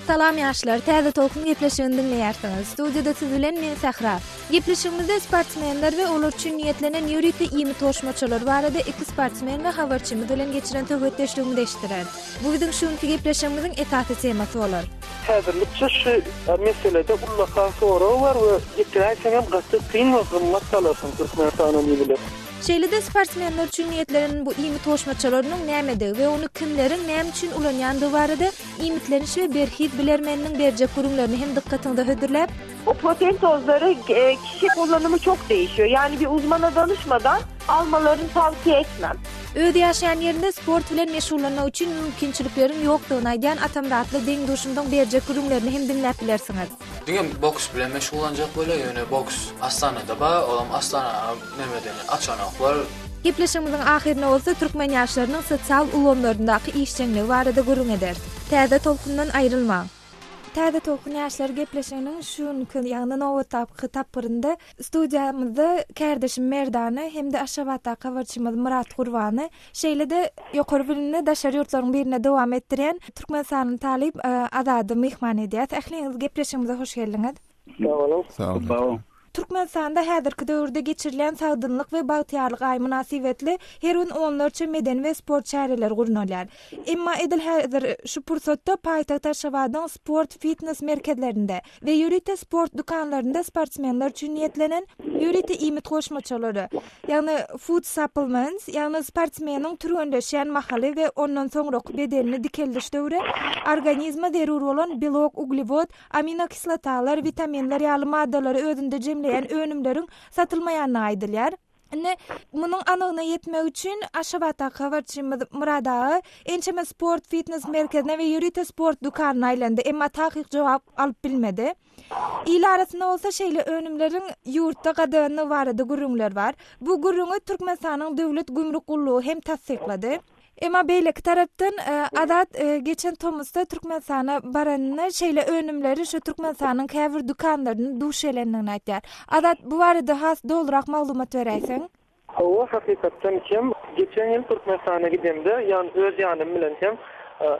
Salam ýaşlar, Täze Tolkun gepleşigini diňleýärsiňiz. Studiýada siz bilen men Sähra. Gepleşigimizde sportsmenler we olar üçin niýetlenen ýörite iýmit goşmaçalary barada iki sportsmen we habarçymyz bilen geçiren söhbetdeşligimizi eşitdireris. Bu biziň şu günki gepleşigimiziň esasy temasy bolar. Häzirlikçe şu meselede ullakan sorag bar we getiräýseňem gaty kyn we gymmat galarsyň Türkmenistana diýdiler. Şeýle-de sportsmenler üçin niýetlenen bu iýmit goşmaçalarynyň nämedigi we ony kimleriň näme üçin ulanýandygy barada iýmitleniş we berhiz bilermeniniň berjek gürrüňlerini hem dykgatyňyza hödürläp, O protein tozlary kişi kullanımı çok değişiyor. Yani bir uzmana danışmadan almalarını tavsiye etmem. Öz ýaşaýan ýerinde sport bilen meşgullanmak üçin mümkinçilikleriň ýokdugyny aýdýan Atamyratly deň-duşumyzyň berjek gürrüňlerini hem diňläp bilersiňiz. Diňe boks bilen meşgullanjak bolýar, ýöne boks Astanada bar, olam Astana nemeden açanoklar. Gepleşigimiziň ahyrynda bolsa türkmen ýaşlarynyň sosial ulgamlaryndaky işjeňligi barada gürrüň ederis. Täze tolkundan aýrylmaň! Täze tolkun ýaşlar gepleşiginiň şu günki, ýagny nobatdaky tapgyrynda studiýamyzda kärdeşim Merdana hem-de Aşgabatdaky habarçymyz Myrat Gurbany, şeýle-de ýokary bilimini daşary ýurtlaryň birinde dowam etdirýän türkmenistanly talyp Azady myhman edýäs. Ähliňiz gepleşigimize hoş geldiňiz. Sag boluň. Sag boluň. Türkmenistanda häzirki döwürde geçirilýän Sagdynlyk we bagtyýarlyk aýy mynasybetli her gün onlarça medeni we sport çäreleri gurnalýar. Emma edil häzir şu pursatda paýtagt Aşgabadyň sport, fitnes merkezlerinde we ýörite sport dükanlarynda sportsmenler üçin niýetlenen ýörite iýmit goşmaçalary, ýagny food supplements, ýagny sportsmeniň türgenleşýän mahaly we ondan soňraky bedenini dikeldiş döwri organizme zerur bolan belok, uglewod, aminokislotalar, witaminler ýaly maddalary özünde jemleýän önümleriň satylmaýandygy aýdylýar. Indi munuň anygyna ýetmek üçin Aşgabatdaky habarçymyz Myrat aga ençeme sport, fitnes merkezine we ýörite sport dükanyna aýlandy, emma takyk jogap alyp bilmedi. Il arasynda bolsa şeýle önümleriň ýurtda gadagandygy barada gürrüňler bar. Bu gürrüňi Türkmenistanyň Döwlet gümrük gullugy hem tassyklady. Emma beýleki tarapdan Azat geçen tomusda Türkmenistana baranynda şeýle önümleri şu Türkmenistanyň käbir dükanlarynda duş gelendigini aýtýar. Azat bu barada has dolurak maglumat beräýseň. Hawa, hakykatdan hem geçen ýyl Türkmenistana gidemde ýan öz ýanym bilen hem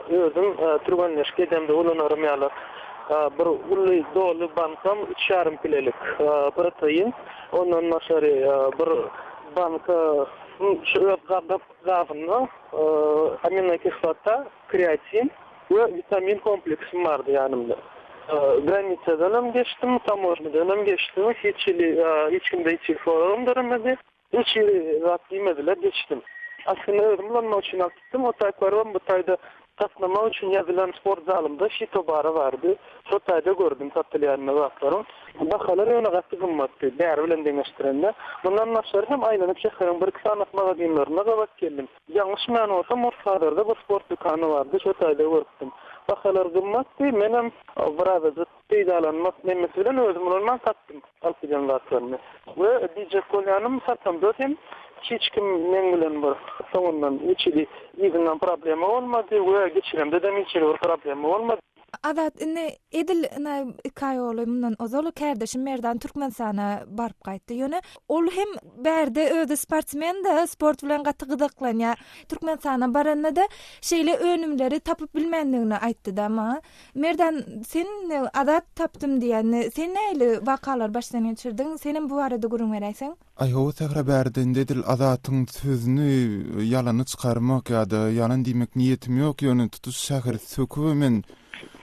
özüm türgenleşik edemde ulanarym ýaly bir uly doly bankam üç ýarym kilelik protein ondan daşary bir banka şu öz gap Gabynda aminokislota, kreatin we witamin kompleksim bardy ýanymda. Granisadanam geçdim, tamožnyadanam geçdim, hiç hili hiç kimde hiç hili soragam döremedi. Hiç hili zat diýmediler, geçdim. Aslynda özüm ulanmak üçin alyp gitdim, o taýyp barybam bu taýda gatnamak üçin ýazylan sport zalymda fitobara bardy. Şo taýda gördüm satylýanyny zatlaryň. Bahalar ýöne gaty gymmatdy, bäri bilen deňeşdirende. Mundan başgary hem aýlanyp şäheriň birki sany magazinlerinde gabat geldim. Ýalňyşmaýan bolsam Murtbazarda bir sport dükany bardy, şo taýda görüpdim. Bahalar gymmatdy, menem birazajyk peýdalanmak nemesi bilen özüm ulanman satdym alyp giden zatlarymy. We diýjek bolýanym satamda hem hiç kim meň bilen bir soňundan hiç hili yzyndan problema bolmady we geçiremde-dem hiç hili bir problema bolmady. Azat indi edil ina iki aý boldy mundan ozal kärdeşim Merdan Türkmenistana baryp gaýtdy. Ýöne ol hem bärde özi sportsmen-de, sport bilen gaty gyzyklanýar. Türkmenistana baranda-da şeýle önümleri tapyp bilmändigini aýtdy-da maňa. Merdan sen Azat tapdym diýýän. Sen nähili wakalary başdan geçirdiň? Senem bu barada gürrüň beräýseň. Aý hawa Sähra bärde indi edil Azatyň sözüni ýalana çykarmak ýa-da ýalan diýmek niýetim ýok ýöne tutuş şäheri sökübe men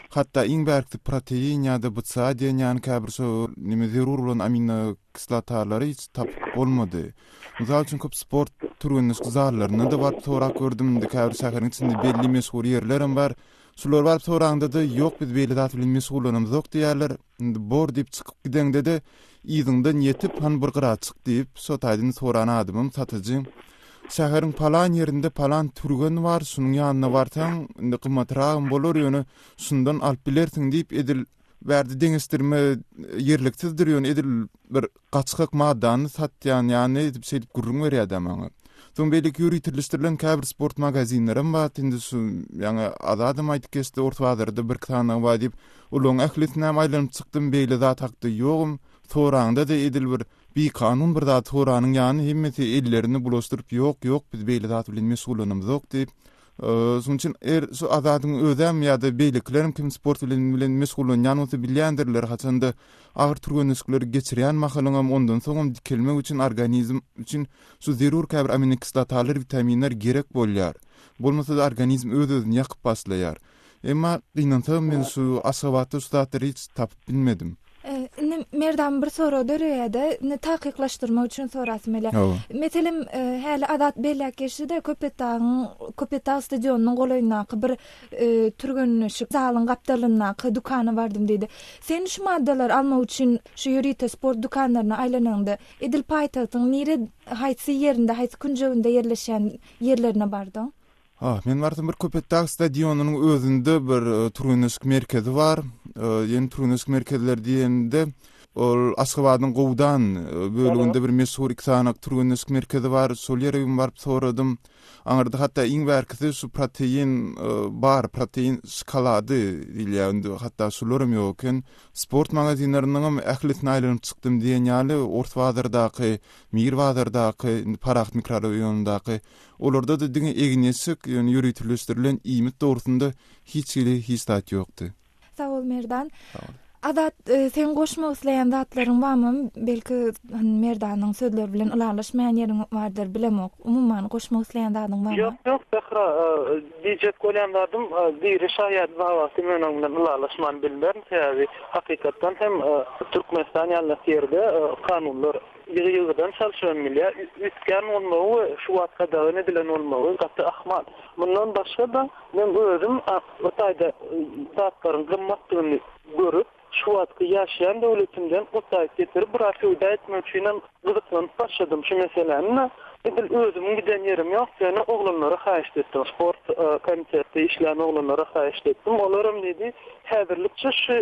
hatda iň bärkisi protein ýa-da BCA diýen ýaly käbir şo neme zerur bolan aminokislotalary hiç tapyp bolmady. Mysal üçin köp sport türgenleşik zallarynda-da baryp sorap gördüm indi käbir şäheriň içinde belli meşhur ýerlerem bar. Şulara baryp soraňda-da ýok biz beýle zat bilen meşgullanamzok diýýärler. Indi bor diýip çykyp gideňde-de, yzyňdan ýetip, hany bir gyra çyk diýip, şo taýdan soran adamym satyjy. Şäheriň palan ýerinde palan türgen bar, şunuň ýanyna barsaň, indi gymmatragam bolar, ýöne şundan alyp bilersiň diýip, edil bärde deňeşdirme ýerliksizdir, ýöne edil bir gaçgak maddany satýan ýaly edip şeýdip gürrüň berýär-dä maňa. Soň beýleki ýöriteleşdirilen käbir sport magazinlerem bar, indi şu ýaňy Azadam aýdyp geçdi, Ors bazarda birki sany bar diýip. Olaryň ählisinäm aýlanyp çykdym, beýle zat hakda ýogum. Soraňda-da edil bir bikanun bir zat soranyň ýany hemmesi ellerini bulaşdyryp ýok ýok biz beýle zat bilen meşgullanamzok diýip şonuň üçin er şu Azadyň özem ýa-da beýlekilerem kim sport bilen bilen meşgullanýan bolsa bilýändirler haçanda agyr türgenleşikleri geçirýän mahalyňam ondan soňam dikelmek üçin organizm üçin şu zerur käbir aminokislotalar witaminler gerek bolýar bolmasa-da organizm öz-özüni ýakyp başlaýar. Emma gynansagam men şu Aşgabatda şu zatlary hiç tapyp bilmedim. Indi Merdan bir sorag döreýär-de, indi takyklaşdyrmak üçin sorasym gelýär. Hawa. Meselem, häli Azat belläp geçdi-de, Köpetdagyň, Köpetdag stadionynyň golaýyndaky bir türgenleşik zalyň gapdalyndaky dükana bardym diýdi. Sen şu maddalary almak üçin şu ýörite sport dükanlaryna aýlanaňda, edil paýtagtyň nire, haýsy ýerinde, haýsy künjeginde ýerleşýän ýerlerine bardyň? Ah, men barsam bir Köpetdag stadionynyň özünde bir e, türgenleşik merkezi bar. E, ýene türgenleşik merkezleri diýende ol Aşgabadyň Gowdan e, böleginde bir meşhur iki sany türgenleşik merkezi bar. Şol ýere hem baryp soradym. Aňyrda hatda iň bärkisi şu protein bar, protein şokolady diýilýär. Indi hatda şularam ýok eken. Sport magazinleriniň hem ählisine aýlanyp çykdym diýen ýaly, Ors bazardaky, Mir bazardaky, indi Parahat mikroraýonyndaky Olarda-da diňe egin-eşik, ýöne ýöriteleşdirilen iýmit dogrusynda hiç hili hiç zat ýokdy. Sag bol Merdan. Sag bol. Azat, seň goşmak isleýän zatlaryň barmy? Belki Merdanyň sözleri bilen ylalaşmaýan ýeriň bardyr, bilemok. Umuman, goşmak isleýän zadyň barmy? Ýok, ýok, Sähra, diýjek bolýan zadym, diri şaýat babatda men oň bilen ylalaşman bilmerin, sebäbi hakykatdan hem Türkmenistan ýaly ýerde kanunlar Ýygy-ýygydan çalşylan bilýär. Üýtgän bolmagy we şu wagt gadagan edilen bolmagy gaty ahmal. Mundan başga-da, men özüm o taýda zatlaryň gymmatdygyny görüp, şu wagtky ýaşaýan döwletimden o taýy getirip, biraz söwda etmek üçinem gyzyklanyp başladym şu meseläni. Edil özümiň giden ýerim ýok, ýöne oglanlara haýyşt etdim. Sport komitetde işleýän oglanlara haýyşt etdim. Olaram diýdi, Häzirlikçe şu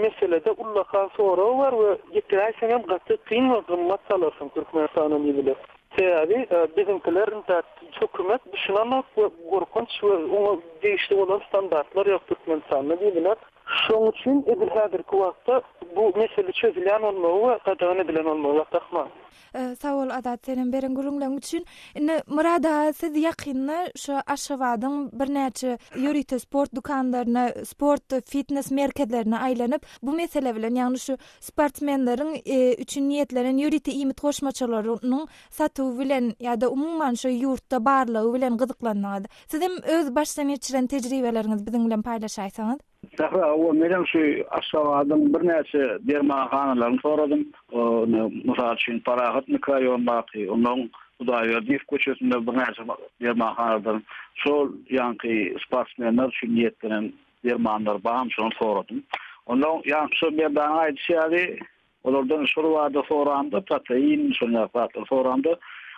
meselede ullakan sorag bar we getiräýseňem gaty kyn we gymmat salarsyň Türkmenistana diýdiler. Sebäbi biziňkiler intäk hökümet düşünenok we gorkunç we oňa degişli bolan standartlar ýok Türkmenistanda diýdiler. Şoň üçin edil häzirki wagtda bu mesele çözülýän bolmagy we gadagan edilen bolmagy gaty ahmal. Sag bol Azat senem beren gürrüňleriň üçin. Indi Myrat aga siz ýakynda şu Aşgabadyň birnäçe ýörite sport dükanlaryna, sport fitnes merkezlerine aýlanyp, bu mesele bilen, ýagny şu sportsmenleriň üçin niýetlenen ýörite iýmit goşmaçalarynyň satuwy bilen ýa-da umuman şu ýurtda barlygy bilen gyzyklandyňyz. Sizem öz başdan geçiren tejribeleriňizi biziň bilen paýlaşaýsaňyz. Sähra, hawa, menem şu Aşgabadyň birnäçe dermanhanalaryny soradym. Mysal üçin, Parahat mikroraýondaky, ondan Hudaýberdiýew köçesinde birnäçe dermanhanadan şol ýaňky sportsmenler üçin niýetlenen dermanlar barmy, şony soradym. Ondan ýaňky şo Merdanyň aýdyşy ýaly, olardan şol barada soramda, protein, şol ýaly zatlary soramda,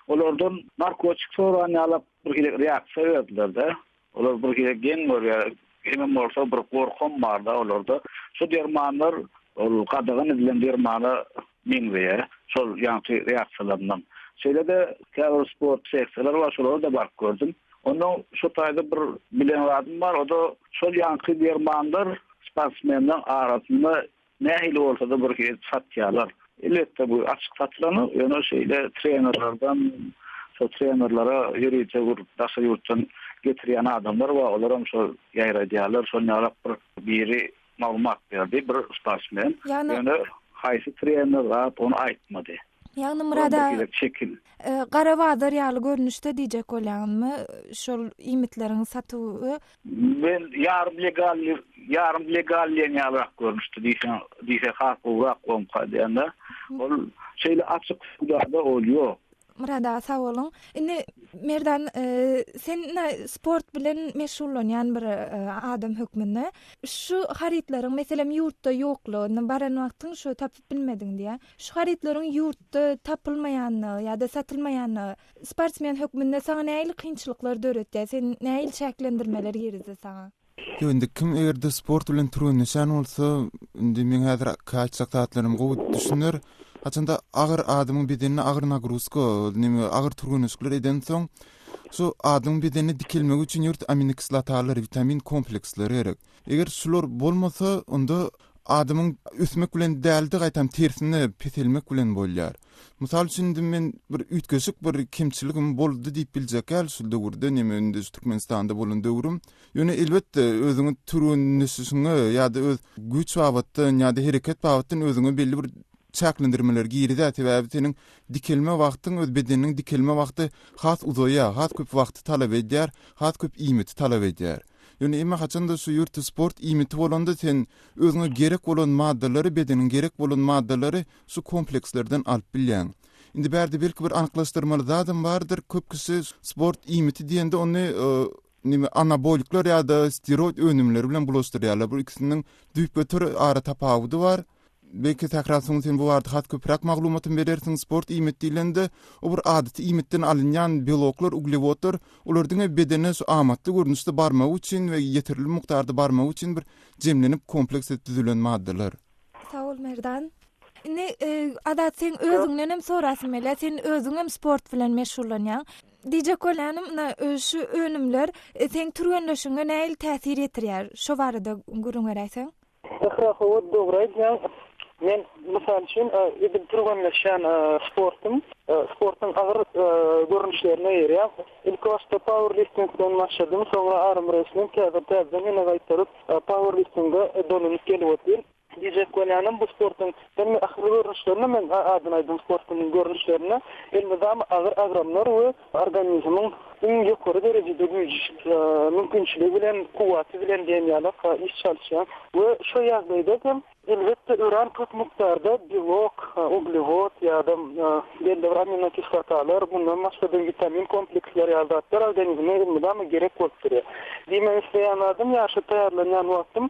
olardan narkotik soran ýalak bir hili reaksiýa berdiler-de. Olar bir hili geň görýär, hemem bolsa bir gorkam barda olarda. Şu dermanlar ol gadagan edilen dermana meňzeýär, şol ýaňky reaksiýalaryndan. Şeýle-de käbir sport seksiýalary bar, şolara-da baryp gördüm. Onda şu taýda bir bilen zadym bar, o-da şol ýaňky dermanlar sportsmenleriň arasynda Nähili bolsa-da bir hili satýarlar. Elbetde bu açyk satylanok, ýöne şeýle trenerlerden, şol trenerlere ýörite bir daşary ýurtdan getirýän adamlar bar, olaram şol ýaýradýarlar. Şol ýalak bir biri maglumat berdi, bir sportsmen. Ýöne haýsy trener zat ony aýtmady. Ýagny Myrat aga, çekin. Gara bazar ýaly görnüşde diýjek bolýaňyzmy? Şol iýmitleriň satuwy Men ýarym legal ýarym legal diýen ýalyrak görnüşde diýseň diýsek has gowurak boňka diýende ol şeýle açyk söwdada ol ýok. Myrat aga sag boluň. Indi Merdan sen sport bilen meşgullanýan bir adam hökmünde şu harytlaryň meselem ýurtda ýoklugyny baran wagtyň şu tapyp bilmediň diýýä. Şu harytlaryň ýurtda tapylmaýanlygy ýa-da satylmaýanlygy sportsmen hökmünde saňa nähili kynçylyklar döretýär? Sen nähili çäklendirmeler girizdi saňa? Ýok, indi kim eger-de sport bilen türgenleşen bolsa, indi meň häzir aýtjak zatlarym gowy düşüner. Haçanda agyr adamyň bedenine agyr nagruzka, neme agyr türgenleşikler edensoň, şu adamyň bedenine dikelmegi üçin ýörite aminokislotalar, witamin kompleksleri gerek. Eger şular bolmasa, onda. adamyň ösmek bilen däl-de gaýtam tersine peselmek bilen bolýar. Mysal üçin indi men bir üýtgeşik bir kemçiligim boldy diýip biljek däl şu döwürde neme indi şu Türkmenistanda bolan döwrüm. Ýöne elbetde özüňi türgenleşişiňe ýa-da öz güýç babatdan ýa-da hereket babatdan özüňe belli bir çäklendirmeler girizýär. Sebäbi seniň dikelme wagtyň öz bedeniniň dikelme wagty has uzaýar, has köp wagty talap edýär, has köp iýmiti talap edýär. Ýöne emma haçanda şu ýurtda sport iýmiti bolanda sen özüňe gerek bolan maddalary bedeniň gerek bolan maddalary şu komplekslerden alyp bilýäň. Indi bärde belki bir anyklaşdyrmaly zadam bardyr, köp kişi sport iýmiti diýende ony neme anabolikler ýa-da steroid önümleri bilen bulaşdyrýarlar. Bu ikisiniň düýpgöter ara tapawudy bar. Belki Sähra soň sen bu barada has köpräk maglumatym berersiň. Sport iýmit diýlende, o bir adaty iýmitden alynýan beloklar, uglewodlar, olar diňe bedene şu amatly görnüşde barmagy üçin we ýeterli mukdarda barmagy üçin bir jemlenip kompleks edip düzülen maddalar. Sag bol Merdan. Indi Azat seň özüňdenem sorasym gelýär. Sen özüňem sport bilen meşgullanýaň. Diýjek bolýanym, ynha, şu önümler seň türgenleşigiňe nähili täsir ýetirýär? Şo barada gürrüň beräýseň. Sähra hawa dogry aýdýaň. Men mysal üçin edil türgenleşýän sportum, sportuň agyr görnüşlerine girýär. Ilki başda pauerliftingden başladym, soňra armresling, häzir täzeden ýene gaýtaryp pauerliftinge dolanyp gelip otyryn. Diýjek bolýanym bu sportuň hemme ähli görnüşlerinde men adyny aýdym sportunyň görnüşlerinde elmydama agyr agramlar we organizmiň iň ýokary derejede güýji mümkinçiligi bilen kuwwaty bilen diýen ýaly iş çalyşýan we şo ýagdaýda hem elbetde örän köp mukdarda belok uglewod ýa-da belli bir aminokislotalar mundan başga-da witamin kompleksleri ýaly zatlar organizme elmydama gerek bolup durýar. Diýmek isleýän zadym ýaşa taýýarlanýan wagtym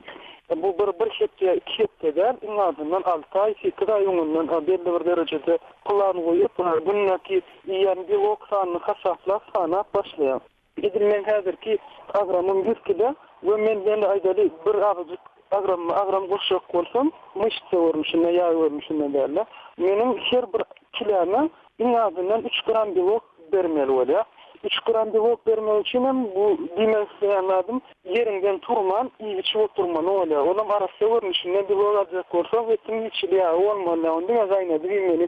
Bu bir bir hepde ýa iki hepde däl, iň azyndan alty aý, sekiz aý öňünden belli bir derejede plan goýup, gündeki iýýän belok sanyny hasaplap, sanap başlaýar. Edil meň häzirki agramym ýüz kilo we men ýene aýdaly bir azajyk agramyma agram goşjak bolsam, myşsa görnüşinde, ýag görnüşinde däl-de, meniň her bir kiläme iň azyndan üç gram belok bermeli bolýar. Üç gram belok bermek üçin hem bu diýmek isleýän zadym ýeriňden turman iýip-içip oturmaly bolýar. Olam arassa görnüşinde belok aljak bolsaň etiň hiç hili ýagy bolmaly, ony diňe gaýnadyp iýmeli.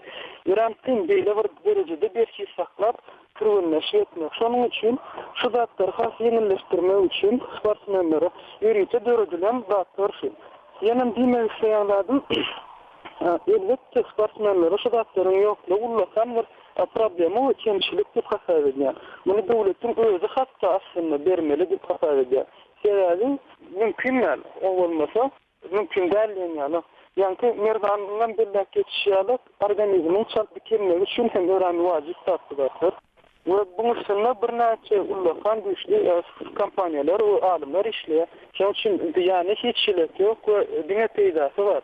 Örän kyn beýle bir derejede berhiz saklap türgenleşik etmek. Şonuň üçin şu zatlary has ýeňilleşdirmek üçin sportsmenlere ýörite döredilen zatlar şu. Ýenem diýmek isleýän zadym Elbetde, sportsmenlere şu zatlaryň ýoklugy ullakan bir problema we kemçilik diýip hasap edýän. Muny döwletiň özi hatda aslynda bermeli diýip hasap edýän. Sebäbi mümkin däl, o bolmasa mümkin däl diýen ýaly. Ýaňky Merdanyňam belläp geçişi ýaly, organizmiň çalt dikelmegi üçin hem örän wajyp zat bu zatlar. We buň üstünde birnäçe ullakan güýçli kompaniýalar we alymlar işleýär. Şonuň üçin zyýany hiç hili ýok we diňe peýdasy bar.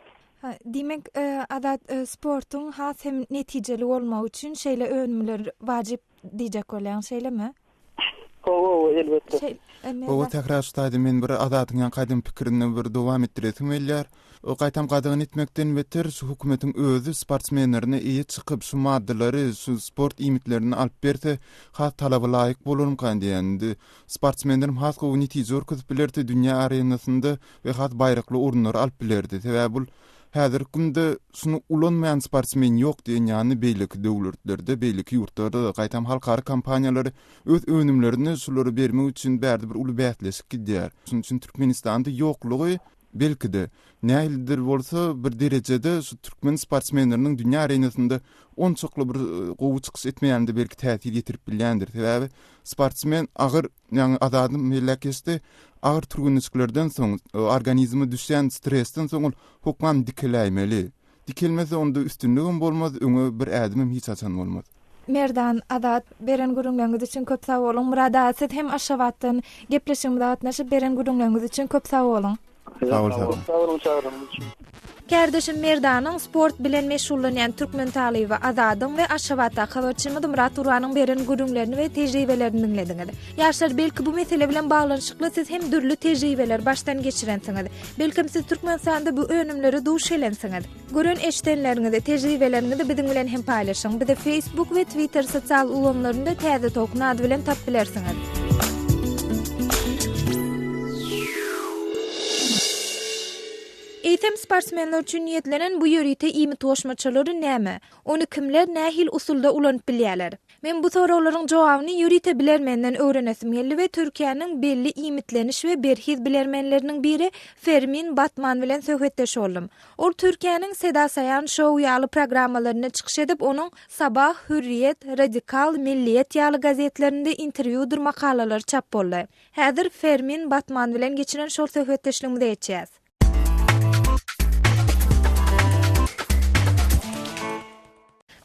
Diýmek, Azat, sportuň has hem netijeli bolmagy üçin şeýle önümler wajyp diýjek bolýaň, şeýlemi? Hawa, hawa, elbetde. Hawa, Sähra, şu taýda men bir Azadyň ýaňky aýdan pikirini bir dowam etdiresim gelýär. Gaýtam gadagan etmekden beter, şu hökümetiň özi sportsmenlerine eýe çykyp, şu maddalary, şu sport iýmitlerini alyp berse, has talaba laýyk bolarmykan diýýän. Indi sportsmenlerem has gowy netije görkezip bilerdi dünýä arenasynda we has baýrakly orunlary alyp bilerdi. Sebäbi bul häzirki günde şuny ulanmaýan sportsmen ýok diýen ýaly beýleki döwletlerde, beýleki ýurtlarda-da gaýtam halkara kompaniýalary öz önümlerini şulara bermek üçin bärde bir uly bäsleşik gidýär. Şonuň üçin Türkmenistanda ýoklugy belki-de, nähilidir bolsa bir derejede şu türkmen sportsmenleriniň dünýä arenasynda onçakly bir gowy çykyş etmeýäninde belki täsir ýetirip bilýändir. Sebäbi sportsmen agyr Ýaňy Azadym belläp geçdi, agyr türgenleşiklerden soň, organizme düşýän stresden soň ol hökman dikeläýmeli. Dikelmese onda üstünligem bolmaz, öňe bir ädimem hiç haçan bolmaz. Merdan, Azat, beren gürrüňleriňiz üçin köp sag boluň. Myrat aga, siz hem Aşgabatdan gepleşigimize gatnaşyp, beren gürrüňleriňiz üçin köp sag boluň. Sag bol, sag bol. Sag boluň çagyranyňyz üçin. Kärdeşim Merdanyň, sport bilen meşgullanýan türkmen talyby Azadyň we Aşgabatdaky habarçymyz Myrat Gurbanyň beren gürrüňlerini we tejribelerini diňlediňiz. Ýaşlar, belki bu mesele bilen baglanyşykly siz hem dürli tejribeleri başdan geçirensiňiz. Belkem siz Türkmenistanda bu önümlere duş gelensiňiz. Gören eşidenleriňizi, tejribeleriňizi biziň bilen hem paýlaşyň. Bizi Facebook we Twitter sosial ulgamlarynda Täze Tolkun ady bilen tapyp bilersiňiz. Eýsem, sportsmenler üçin niýetlenen bu ýörite iýmit goşmaçalary näme? Ony kimler nähili usulda ulanyp bilýärler? Men bu soraglaryň jogabyny ýörite bilermenden öwrenesim geldi we Türkiýäniň belli iýmitleniş we berhiz bilermenleriniň biri Fermin Batman bilen söhbetdeş boldum. Ol Türkiýäniň Seda Saýan Show ýaly programmalarynda çykyş edip, onuň Sabah, Hürriýet, Radikal, Milliýet ýaly gazetlerinde interwýudyr makalalary çap boldy. Häzir Fermin Batman bilen geçiren şol söhbetdeşligimize geçýäs.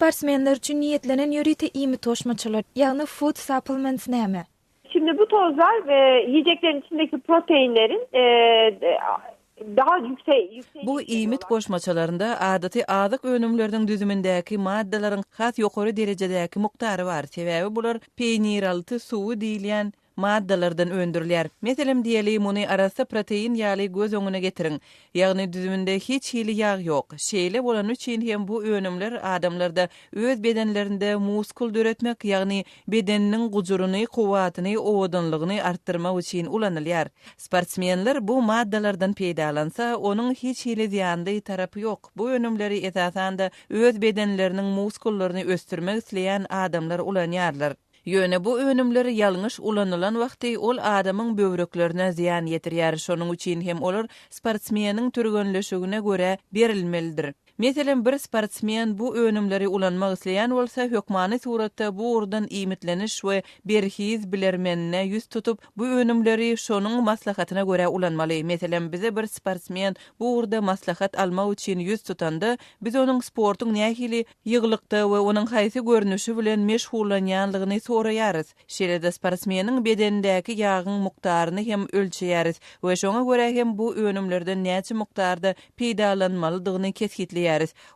Sportsmenler üçin niýetlenen ýörite iýmit goşmaçalar, ýagny food supplements näme? Şimdi bu tozlar we yiyeceklerin içindeki proteinlerin daha yüksek Bu iýmit goşmaçalarynda adaty azyk önümleriniň düzümindäki maddalaryň has ýokary derejedäki mukdary bar, sebäbi bular peýniralty suwy diýilýän maddalardan öndürilýär. Meselem diýeli, muny arassa protein ýaly göz öňüne getiriň. Ýagny düzüminde hiç hili ýag ýok. Şeýle bolany üçin hem bu önümler adamlarda öz bedenlerinde muskul döretmek, ýagny bedeniniň gujuryny, kuwwatyny, owadanlygyny artdyrmak üçin ulanylýar. Sportsmenler bu maddalardan peýdalansa, onuň hiç hili zyýanly tarapy ýok. Bu önümleri esasanda öz bedenleriniň muskullaryny ösdürmek isleýän adamlar ulanýarlar. Ýöne bu önümler ýalňyş ulanylan wagty ol adamyň böwreklerine zyýan ýetirýär, şonuň üçin hem olar sportsmeniň türgenleşigine görä berilmelidir. Meselem, bir sportsmen bu önümleri ulanmak isleýän bolsa, hökmany suratda bu ugurdan iýmitleniş we berhiz bilermenine ýüz tutup, bu önümleri şonuň maslahatyna görä ulanmaly. Meselem, bize bir sportsmen bu ugurda maslahat almak üçin ýüz tutanda, biz onuň sportuň nähili ýygylykda we onuň haýsy görnüşi bilen meşgullanýanlygyny soraýarys. Şeýle-de sportsmeniň bedenindäki ýagyň mukdaryny hem ölçeýäris we şoňa görä hem bu önümlerden näçe mukdarda peýdalanmalydygyny kesgitleýäris.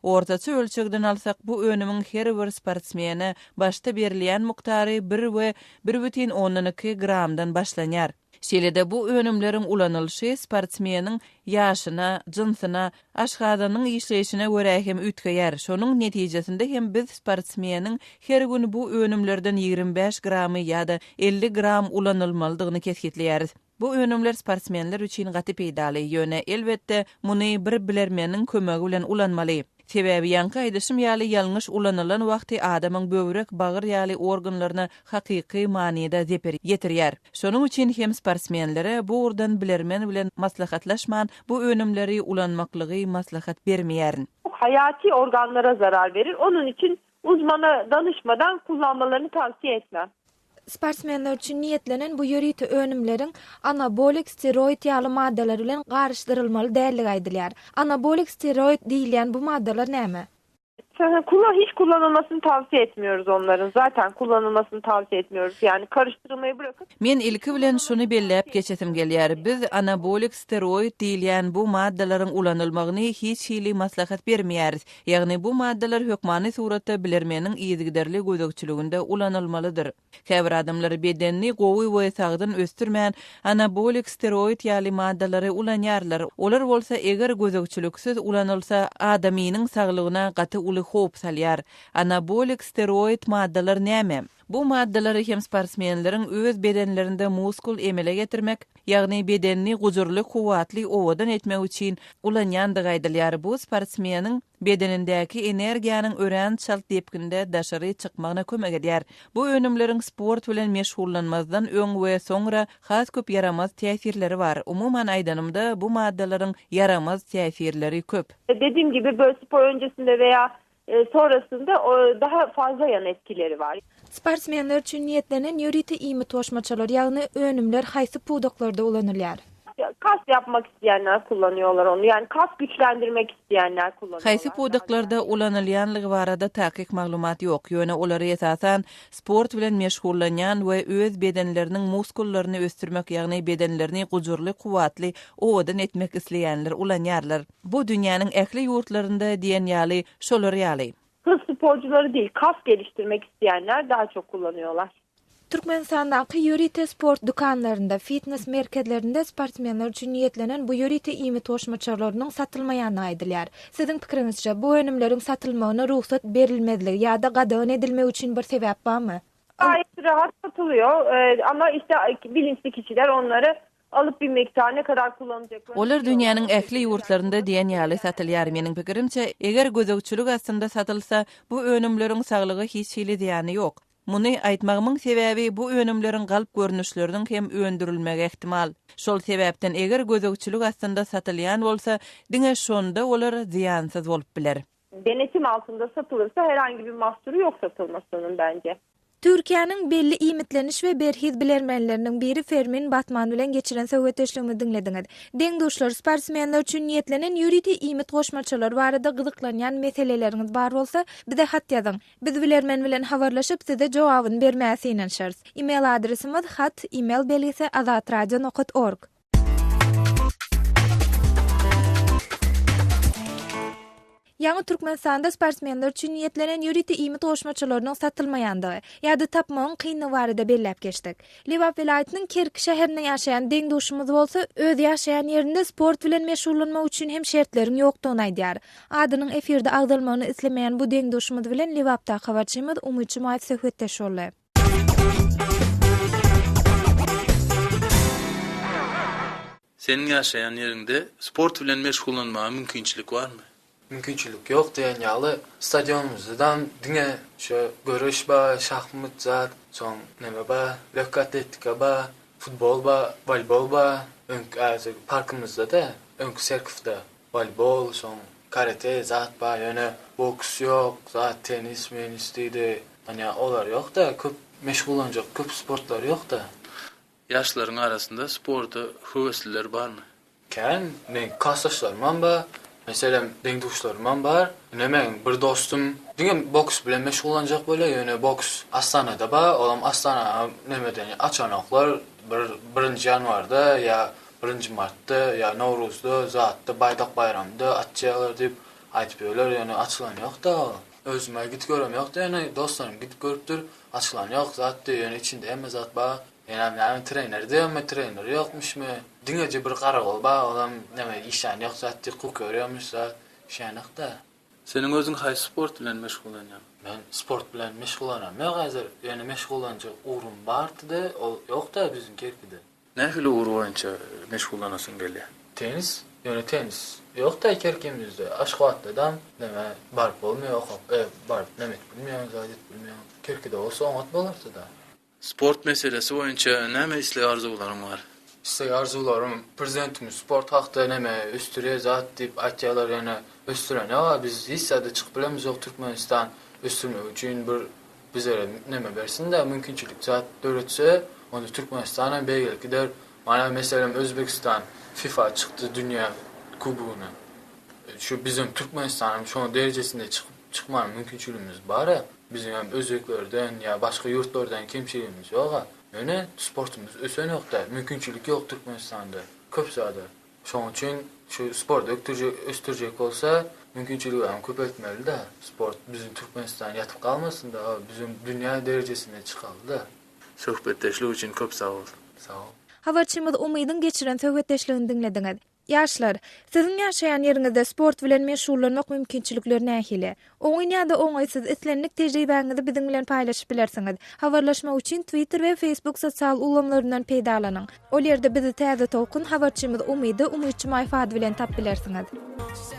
Ortaça ölçegden alsak, bu önümiň her bir sportsmene başda berilýän mukdary bir we 1,2 gramdan başlanýar. Şeýle-de bu önümleriň ulanylyşy sportsmeniň ýaşyna, jynsyna, aşgazanyň işleýşine görä hem üýtgeýär. Şonuň netijesinde hem biz sportsmeniň her gün bu önümlerden 25 gramy ýa-da 50 gram ulanylmalydygyny kesgitleýäris. Bu önümler sportsmenler üçin gaty peýdaly, ýöne, elbetde, muny bir bilermeniň kömegi bilen ulanmaly. Sebäbi ýaňky aýdyşym ýaly ýalňyş ulanylan wagty adamyň böwrek, bagyr ýaly organlaryna hakyky manyda zeper ýetirýär. Şonuň üçin hem sportsmenlere bu ugurdan bilermen bilen maslahatlaşman bu önümleri ulanmaklygy maslahat bermeýärin. Haýaty organlara zarar verir. Onun için uzmana danyşmadan kullanmalaryny tavsiye etmem. Sportsmenler üçin niýetlenen bu ýörite önümleriň anabolik steroid ýaly maddalar bilen garyşdyrylmaly däldigi aýdylýar. Anabolik steroid diýilýän bu maddalar näme? Kula hiç kullanılmasını tavsiye etmiyoruz onların. Zaten kullanılmasını tavsiye etmiyoruz. Yani karıştırmayı bırakın. Men ilki bilen şuny belläp geçesim gelýär, biz anabolik steroid diýilýän bu maddalaryň ulanylmagyny hiç hili maslahat bermeýäris. Ýagny bu maddalar hökmany suratda bilermeniň yzygiderli gözegçiliginde ulanylmalydyr. Käbir adamlar bedenini gowy we sagdyn ösdürmän, anabolik steroid ýaly maddalary ulanýarlar. Olar bolsa eger gözegçiliksiz ulanylsa adamynyň saglygyna gaty uly howp salýar. Anabolik steroid maddalar näme? Bu maddalary hem sportsmenleriň öz bedenlerinde muskul emele getirmek, ýagny bedenini gujurly, kuwwatly, owadan etmek üçin ulanýandygy aýdylýar. Bu sportsmeniň bedenindäki energiýanyň örän çalt depginde daşary çykmagyna kömek edýär. Bu önümleriň sport bilen meşgullanmazdan öň we soňra has köp ýaramaz täsirleri bar. Umuman aýdanymda, bu maddalaryň ýaramaz täsirleri köp. Dediğim gibi böyle spor öncesinde veya Sonrasynda daha fazla yan etkileri bar. Sportsmenler üçin niýetlenen ýörite iýmit goşmaçalary, ýagny önümler haýsy pudaklarda ulanylýar? Kas yapmak isteyenler kullanıyorlar onu. Yani kas güçlendirmek isteyenler kullanıyorlar. Haýsy pudaklarda ulanylýanlygy barada takyk maglumat ýok, ýöne olary esasan sport bilen meşgullanýan we öz bedenleriniň muskullaryny ösdürmek, ýagny bedenlerini gujurly, kuwwatly, owadan etmek isleýänler ulanýarlar. Bu dünýäniň ähli ýurtlarynda diýen ýaly şolar ýaly. Hız sporcuları değil, kas geliştirmek isteyenler daha çok kullanıyorlar. Türkmenistandaky ýörite sport dükanlarynda, fitnes merkezlerinde sportsmenler üçin niýetlenen bu ýörite iýmit goşmaçalarynyň satylmaýandygy aýdylýar. Siziň pikiriňizçe, bu önümleriň satylmagyna rugsat berilmezligi ýa-da gadagan edilmegi üçin bir sebäp barmy? Gayet rahat satılıyor ama işte bilinçli kişiler onları. Alyp bir miktar ne kadar kullanacaklarını Olar dünýäniň ähli ýurtlarynda diýen ýaly satylýar. Meniň pikirimçe, eger gözegçilik astynda satylsa, bu önümleriň saglyga hiç hili zyýany ýok. Muny aýtmagymyň sebäbi, bu önümleriň galp görnüşleriniň hem öndürilmegi ähtimal. Şol sebäpden, eger gözegçilik astynda satylýan bolsa, diňe şonda olar zyýansyz bolup biler. Denetim altynda satylyrsa herhangi bir mahsuru yok satılmasının bence. Türkiýäniň belli iýmitleniş we berhiz bilermenleriniň biri Fermin Batman bilen geçiren söhbetdeşligimizi diňlediňiz. Deň-duşlar, sportsmenler üçin niýetlenen ýörite iýmit goşmaçalary barada gyzyklanýan meseleleriňiz bar bolsa, bize hat ýazyň. Biz bilermen bilen habarlaşyp, size jogabyny bermäge synanyşarys. E-mail adresimiz hat, e-mail belgisi azatradio nokat org. Ýaňy Türkmenistanda sportsmenler üçin niýetlenen ýörite iýmit goşmaçalarynyň satylmaýandygy ýa-da tapmagyň kyndygy barada belläp geçdik. Lebap welaýatynyň Kerki şäherinde ýaşaýan deň-duşumyz bolsa öz ýaşaýan ýerinde sport bilen meşgullanmak üçin hem şertleriň ýokdugyny aýdýar. Adynyň efirde agzalmagyny islemeýän bu deň-duşumyz bilen Lebapdaky habarçymyz Umyt Jumaýew söhbetdeş boldy. Seniň ýaşaýan ýeriňde sport bilen meşgullanmaga mümkinçilik barmy? Mümkinçilik ýok diýen ýaly, stadionymyzdam diňe şo göreş bar, şahmat zat, soň neme bar, löhki atletika bar, futbol bar, woleýbol bar, öňki häzir parkymyzda-da, öňki serkwda woleýbol, soň karate zat bar, ýöne boks ýok, zat tennis menis diýdi, ýa olar ýok-da, köp meşgullanjak köp sportlar ýok-da. Ýaşlaryň arasynda sporta höwesliler barmy? Kän, meň klasdaşlarymam bar, meselem, deň-duşlarymam bar. Ine meň bir dostum diňe boks bilen meşgullanjak bolýar, ýöne boks Astanada bar, olam Astana nemeden açanoklar, bir birinji ýanwarda ýa birinji martda ýa Nowruzda zatda Baýdak baýramda açýarlar diýip aýdyp ýörler, ýöne açylan ýok-da ol. Özüm-ä gidip görem ýok-da, ýöne dostlarym gidip görüpdir, açylan ýok zat diýýär, ýöne içinde hemme zat bar. Ýöne näme trener diýýärmi, trener ýokmuşmy? Diňeje bir garagol bar, olam näme işlän ýok zat diýip kuky görýärmiş zat, işlänok-da. Seniň özüň haýsy sport bilen meşgullanýaň? Men sport bilen meşgullanam ýok häzir, ýöne meşgullanjak ugrum bardy-da, ol ýok-da biziň Kerkide. Nähili ugur boýunça meşgullanasyň gelýär? Tennis, ýöne tennis ýok-da Kerkimizde, Aşgabatdadam näme baryp bolmaýar okap, baryp näme edip bilmeýäň, zat edip bilmeýäň. Kerkide bolsa oňat bolardy-da. Sport meselesi boýunça näme isleg-arzuwlaryň bar? Isleg-arzuwlarym, prezidentimiz sport hakda näme ösdürýär zat diýip aýtýarlar ýöne ösdürenok-a biz hiç zada çykyp bilemizok Türkmenistan ösdürmek üçin bir bizlere neme bersin-de mümkinçilik zat döretse onda Türkmenistan hem beýgelip gider mana meselem Özbegistan FIFA çykdy dünýä kubogyna şu bizem Türkmenistan hem şoň derejesinde çykyp çykmana mümkinçiligimiz bar-a. Biziň hem özbeklerden ýa başga ýurtlardan kemçiligimiz ýog-a. Ýöne sportumyz ösenok-da, mümkinçilik ýok Türkmenistanda köp zada. Şonuň üçin şu sporty ösdürjek bolsa, mümkinçiligem köpeltmeli-de. Sport biziň Türkmenistan ýatyp galmasyn-da, bizem dünýä derejesine çykaly-da. Söhbetdeşlik üçin köp sag bol. Sag bol. Habarçymyz Umydyň geçiren söhbetdeşligini diňlediňiz. Ýaşlar, siziň ýaşaýan ýeriňizde sport bilen meşgullanmak mümkinçilikleri nähili? Oňyn ýa-da oňaýsyz islendik tejribäňizi biziň bilen paýlaşyp bilersiňiz. Habarlaşmak üçin Twitter we Facebook sosial ulgamlaryndan peýdalanyň. Ol ýerde bizi Täze Tolkun habarçymyz Umydy Umyt Jumaýew ady bilen tapyp bilersiňiz.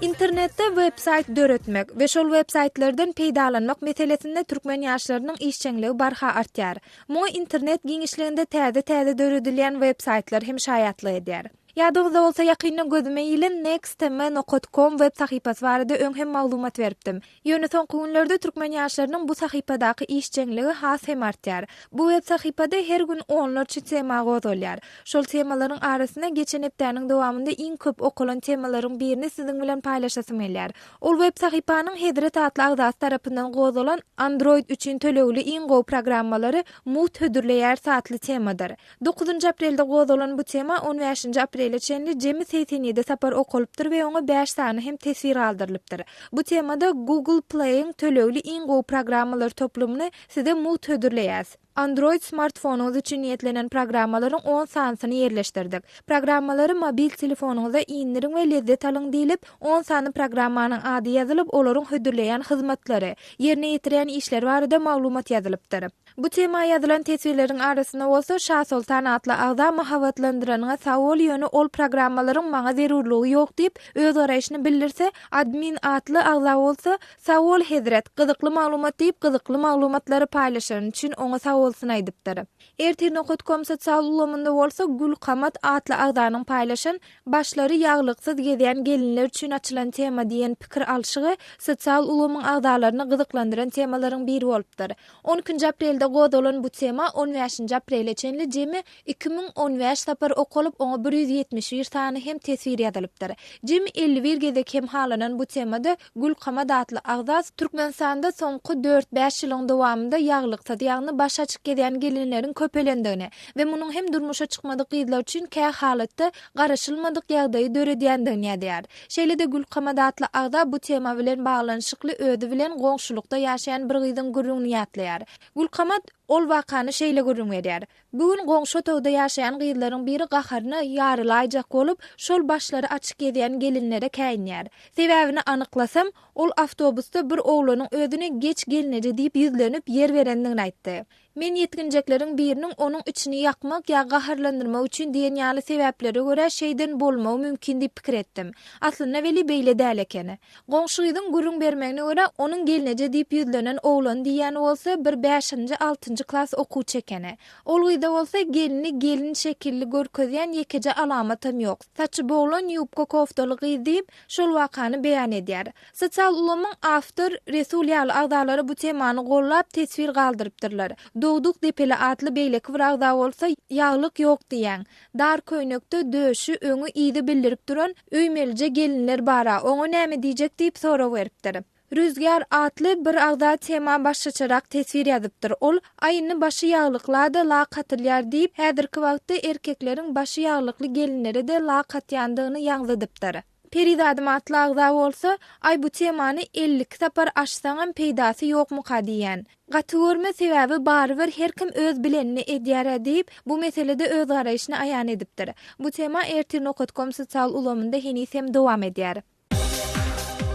Internetde web-saýt döretmek we şol web-saýtlardan peýdalanmak meselesinde türkmen ýaşlarynyň işjeňligi barha artýar. Muňa internet giňişliginde täze-täze döredilýän web-saýtlar hem şaýatlyk edýär. Ýadyňyzda bolsa ýakynda gözüme ilen nextm nokat kom web sahypasy barada öň hem maglumat beripdim. Ýöne soňky günlerde türkmen ýaşlarynyň bu sahypadaky işjeňligi has hem artýar. Bu web sahypada her gün onlarça tema gozgalýar. Şol temalaryň arasynda geçen hepdäniň dowamynda iň köp okalan temalaryň birini siziň bilen paýlaşasym gelýär. Ol web sahypanyň Hezret atly agzasy tarapyndan gozgalan Android üçin tölegli iň gowy programmalary mugt hödürleýäris atly temadyr. Dokuzynjy aprelde gozgalan bu tema on bäşinji aprele çenli jemi 87 sapar okalypdyr we oňa bäş sany hem teswir galdyrylypdyr. Bu temada Google Play-iň tölegli iň gowy programmalar toplumyny size mugt hödürleýäs. Android smartfonyňyz üçin niýetlenen programmalaryň on sanysyny ýerleşdirdik. Programmalary mobil telefonyňyza indiriň we lezzet alyň diýlip, on sany programmanyň ady ýazylyp, olaryň hödürleýän hyzmatlary, ýerine ýetirýän işleri barada maglumat ýazylypdyr. Bu tema ýazylan teswirleriň arasynda bolsa Şasoltan atly agza mahabatlandyranyňa sag bol, ýöne ol programmalaryň maňa zerurlygy ýok diýip, öz garaýşyny bildirse, Admin atly agza bolsa, Sag bol hezret, gyzykly maglumat diýip gyzykly maglumatlary paýlaşany üçin oňa sagbolsun aýdypdyr. Ertir nokat kom sosial ulgamynda bolsa Gülkamat atly agzanyň paýlaşan Başlary ýaglyksyz gezýän gelinler üçin açylan tema diýen pikir alşygy sosial ulgamyň agzalaryny gyzyklandyran temalaryň biri bolupdyr. On ikinji aprelde gozgalan bu tema on bäşinji aprele çenli jemi 2015 sapar okalyp, oňa 171 sany hem teswir ýazylypdyr. Jemi 51 gezek hem halanan bu temada Gülkamat atly agza Türkmenistanda soňky dört-bäş ýylyň dowamynda ýaglyksyz, ýagny başy açyk gezýän gelinleriň köpelendigini we munuň hem durmuşa çykmadyk gyzlar üçin kä halatda garaşylmadyk ýagdaýy döredýändigini ýazýar. Şeýle-de Gülkamat atly agza bu tema bilen baglanyşykly özi bilen goňşulykda ýaşaýan bir gyzyň gürrüňini ýatlaýar. Gülkamat ol wakany şeýle gürrüň berýär, Bu gün goňşy otagda ýaşaýan gyzlaryň biri gaharyna ýarylaýjak bolup, şol başlary açyk gezýän gelinlere käýinýär. Sebäbini anyklasam, ol awtobusda bir oglanyň özüne geç gelneje diýip ýüzlenip ýer berendigini aýtdy. Men ýetginjekleriň biriniň onuň içini ýakmak ýa gaharlandyrmak üçin diýen ýaly sebäplere görä şeýden bolmagy mümkin diýip pikir etdim. Aslynda weli beýle däl ekeni. Goňşy gyzyň gürrüň bermegine görä, onuň gelneje diýip ýüzlenen oglan diýýäni bolsa bir bäşinji, altynjy klas okuwçy ekeni. Ol gyzda bolsa gelni gelin şekilli görkezýän ýekeje alamatam ýok. Saçy boglan ýubka koftaly gyz diýip, şol wakany beýan edýär. Sosial ulgamyň awtor Resul ýaly agzalary bu temany gollap teswir galdyrypdyrlar. Dogduk depeli atly beýleki bir agza bolsa ýaglyk ýok diýýäň. Dar köýnekde döşi, öňi, yzy bildirip duran öýmelije gelinler bar-a, oňa näme diýjek diýip sorag beripdir. Rüzgar atly bir agza tema başgaçarak teswir ýazypdyr. Ol, Aý indi başy ýaglykla-da lak atylýar diýip, häzirki wagtda erkekleriň başy ýaglykly gelinlere-de lak atýandygyny ýaňzydypdyr. Perizadym atly agza bolsa, Aý bu temany 52 sapar açsaňam peýdasy ýokmuka diýýän. Gaty görme sebäbi barybir her kim öz bilenini edýärä diýip, bu meselede öz garaýşyny aýan edipdir. Bu tema ertir nokat kom sosial ulgamynda heniz hem dowam edýär.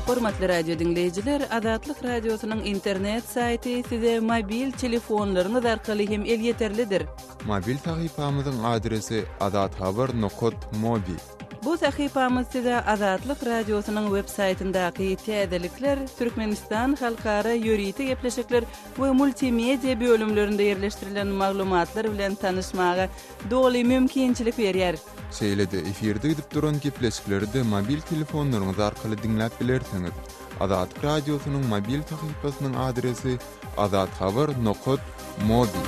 Hormatly radio diňleýjiler, Azatlyk Radiosynyň internet saýty size mobil telefonlaryňyz arkaly hem elýeterlidir. Mobil sahypamyzyň adresi azathabar nokat mobi. Bu sahypamyz size Azatlyk Radiosynyň web saýtyndaky täzelikler, Türkmenistan halkara ýörite gepleşikler we multimedia bölümlerinde ýerleşdirilen maglumatlar bilen tanyşmaga doly mümkinçilik berýär. Şeýle-de efirde gidip duran gepleşikleri-de mobil telefonlaryňyz arkaly diňläp bilersiňiz. Azatlyk Radiosynyň mobil sahypasynyň adresi azathabar nokat mobi.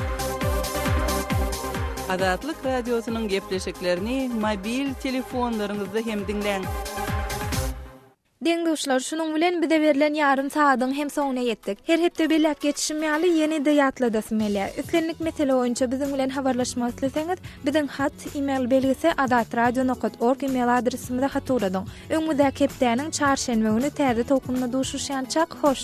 Azatlyk Radiosynyň gepleşiklerini mobil telefonlaryňyzda hem diňläň. Deň-duşlar, şunuň bilen bize berlen ýarym sagadyň hem soňuna ýetdik. Her hepde belläp geçişim ýaly, ýene-de ýatladasym gelýär. Islendik mesele boýunça biziň bilen habarlaşmak isleseňiz, biziň hat, e-mail belgisi azatradio nokat org e-mail adresimize hat ugradyň. Öňümizdäki hepdäniň çarşenbe güni täze tolkunda duşuşýançak, hoş!